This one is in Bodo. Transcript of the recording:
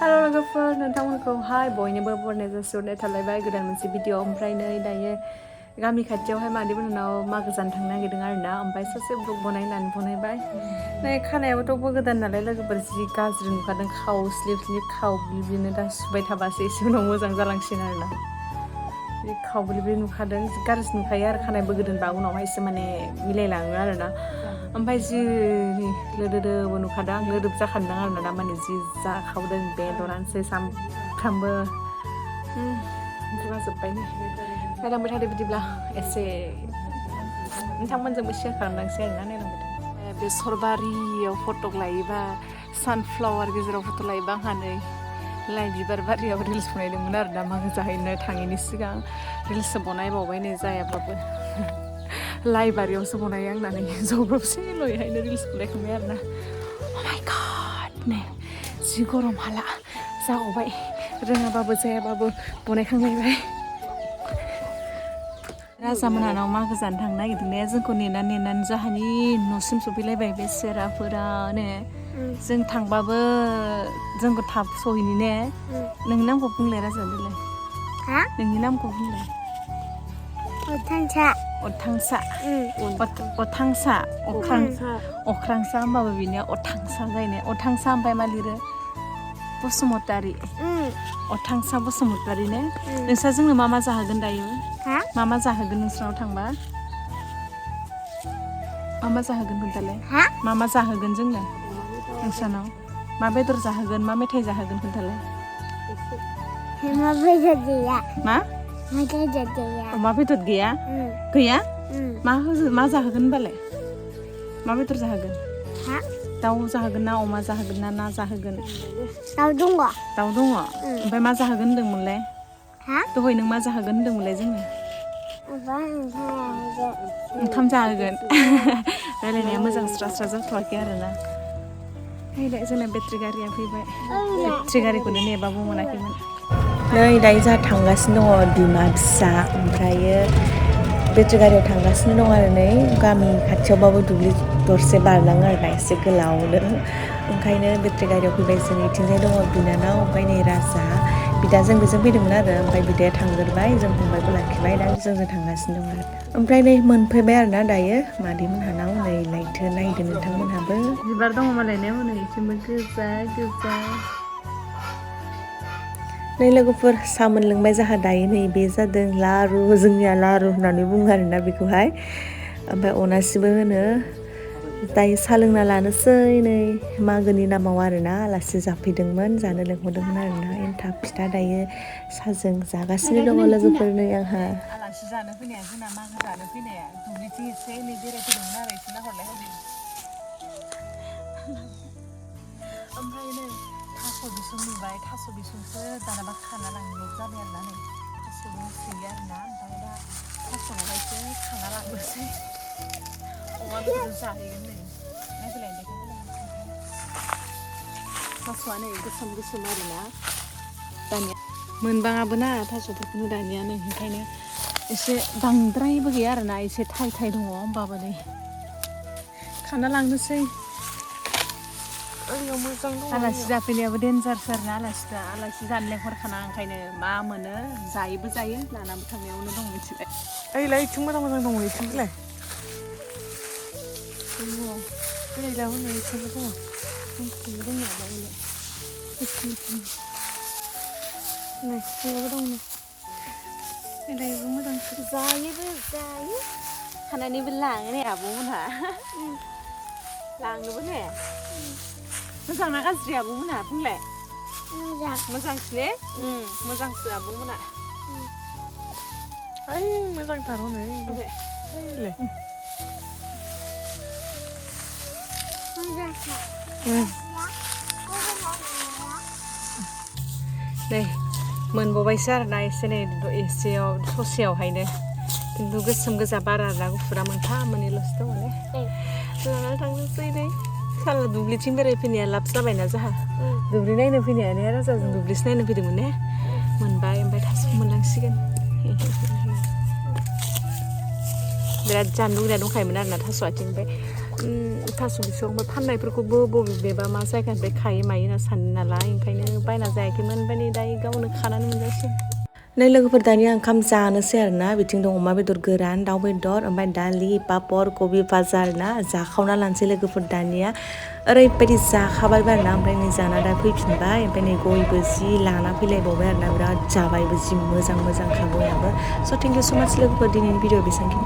हेलो लोगोफोर नोंथांमोनखौहाय बयनोबो बरायनाय जासिहरनाय थालायबाय गोदान मोनसे भिडिअ ओमफ्राय नै दायो गामि खाथियावहाय मादैमोननाव मागो जानो थांनो नागिरदों आरोना ओमफ्राय ससे ब्लग बनायनानै बनायबाय नै खानायाबोथ' गोदान नालाय लोगोफोर जि गाज्रि नुखादों खावस्लिब स्लिब खावब्लिब्लिनो दा सुबाय थाबासो एसे उनाव मोजां जालांसिगोन आरोना जि खावब्लिब्लि नुखादों जि गाज्रि नुखायो आरो खानायबो गोदानबा उनावहायसो माने मिलायलाङो आरोना ओमफ्राय जि लोदोदोबो नुखादों आं लोदोब जाखादों आरोना दा माने जि जाखावदों बेदरानोसै सामफ्रामबो बुगाजोब्बाय नायलांबाय थादो बिदिब्ला एसे नोंथांमोनजोंबो शेयार खालामलांसै आरोना नायलांबाय थादो बेसरबारियाव फटक लायोबा सानफ्लावार गेजेराव फट' लायोबा आंहा नै लाइ बिबार बारियाव रिल्स बनायदोंमोन आरोना मागो जाहैनो थाङैनि सिगां रिल्ससो बनायबावबाय नै जायाबाबो लाइ बारियावसो बनायो आंना नै जब्रबसेल'यैहायनो रिल्स बनायखांबाय आरोना अ माय गड नै जि गरम हाला जागबाय रोङाबाबो जायाबाबो बनायखांलायबाय राजामोनहानाव मागो जानो थांनो नागिरदों ने जोंखौ नेनानै जाहानि न'सिम सफैलायबाय बे सेराफोरानो जों थांबाबो जोंखौ थाब सहैनि ने नोंनि नामखौ बुंलाय राजा देलाय नोंनि नामखौ बुंलाय अथांसा अख्रांसा होमबाबो बिनिया अथांसा जायो ने अथांसा ओमफ्राय मा लिरो बसुमतारी अथांसा बसुमतारी ने नोंस्रा जोंनो मा जाहोगोन दायो मा जाहोगोन नोंस्रानाव थांबा मा जाहोगोन खोन्थालाय मा जाहोगोन जोंनो नोंस्रानाव मा बेदर जाहोगोन मा मेथाइ जाहोगोन खोन्थालाय अमा बेदर गैया मा जाहोगोन होनबालाय मा बेदर जाहोगोन दाउ जाहोगोन ना अमा जाहोगोन ना जाहोगोन दाउ दङ ओमफ्राय मा जाहोगोन होनदोंमोनलाय दहाय नों मा जाहोगोन होनदोंमोनलाय जोंनो ओंखाम जाहोगोन रायलायनाया मोजां स्रा जाथ'वाखै आरोना फैबाय जोंना बेटारि गारिया फैबाय बेटारि गारिखौनो नेबाबो मोनाखैमोन नै दायो जोंहा थांगासिनो दङ बिमा फिसा ओमफ्रायो बेटारि गारियाव थांगासिनो दं आरो नै गामि खाथियावबाबो दुब्लि दरसे बारलाङो आरोना एसे गोलावनो ओंखायनो बेटारि गारियाव फैबाय जों इथिंजाय दङ बिनानाव ओमफ्राय नै राजा बिदा जों बेजों फैदोंमोन आरो ओमफ्राय बिदाया थांग्रोबाय जों फंबायखौ लाखिबाय दा जोंजों थांगासिनो दं आरो ओमफ्राय नै मोनफैबाय आरोना दायो मादैमोनहानाव नै लायथो नायदो नोंथांमोनहाबो बिबार दङ मालाय ने हनै इथिंबो गोजा नै लोगोफोर सा मोनलोंबाय जोंहा दायो नै बे जादों लारु जोंनिया लारु होननानै बुङो आरोना बेखौहाय ओमफ्राय अनासिबो होनो दायो सा लोंना लानोसै नै मागोनि नामाव आरोना आलासि जाफैदोंमोन जानो लेंहरदोंमोन आरोना एन्थाब फिथा दायो साजों जागासिनो दङ लोगोफोर नै आंहा आलासि जानो फैनाया जोंना मागो जानो फैनाया दुब्लिथिं एसे एनै बेरायफैदोंमोन आरो एसे नाहरलाय ओमफ्राय नै थास' बिसं नुबाय थास' बिसंखौ दानाबा खाना लांनो जाबाय आरोना नै थास' सोयो आरोना ओमफ्राय दा थास'खौहायसो खाना लांनोसै अमा बेदर जाहैगोन नै नायफैलाय थास'आ नै गोसोम आरोना दानिया मोनबाङाबो ना थास'फोरखौनो दानिया नै ओंखायनो एसे बांद्रायबो गैया आरोना एसे थाइ दङ होमबाबो नै खाना लांनोसै आलासि जाफैनायाबो देन्जारसो आरोना आलासि जानो लेंहरखाना ओंखायनो मा मोनो जायो लानाबो थांनायावनो दं मिथिबाय ओइलाय इथिं मोजां दङ इथिंलाय जायो खानानैबो लाङो ने आब'मोनहा लांनोबो ने मोजां ना गाज्रि आब'मोनहा बुंलाय मोजांसो ने मोजांसो आब'मोनहा ओइ मोजांथार हनै नै मोनबावबायसो आरोना एसे नै ससेयावहायनो खिन्थु गोसोम गोजा बारा आरोना गुफुरा मोनफा मोननैल'सो दङ ने लानानै थांनोसै नै साला दुब्लिथिं बेरायफैनाया लाब जाबायना जोंहा दुब्लि नायनो फैनाया ने राजाजों दुब्लिसो नायनो फैदोंमोन ने मोनबाय ओमफ्राय थास' मोनलांसिगोन बिराद जानो लुगैना दंखायोमोन आरोना थास' आथिं ओमफ्राय थास' बिसं ओमफ्राय फाननायफोरखौबो बबेबा मा जायगानिफ्राय खायो मायो होनना सानो नालाय ओंखायनो बायना जायाखैमोन ओमफ्राय नै दायो गावनो खानानै मोनजासिगोन नै लोगोफोर दानिया ओंखाम जानोसै आरोना बिथिं दं अमा बेदर गोरान दाउ बेदर ओमफ्राय दालि पापर कबि भाजा आरोना जाखावना लानोसै लोगोफोर दानिया ओरैबायदि जाखाबायबो आरोना ओमफ्राय नै जाना दा फैफिनबाय ओमफ्राय नै गयबो जि लाना फैलायबावबाय आरोना बिराद जाबायबो जि मोजां मोजांखा गयाबो स' थेंक इउ स' माच लोगोफोर दिनैनि भिडिअ बेसेबांखिनि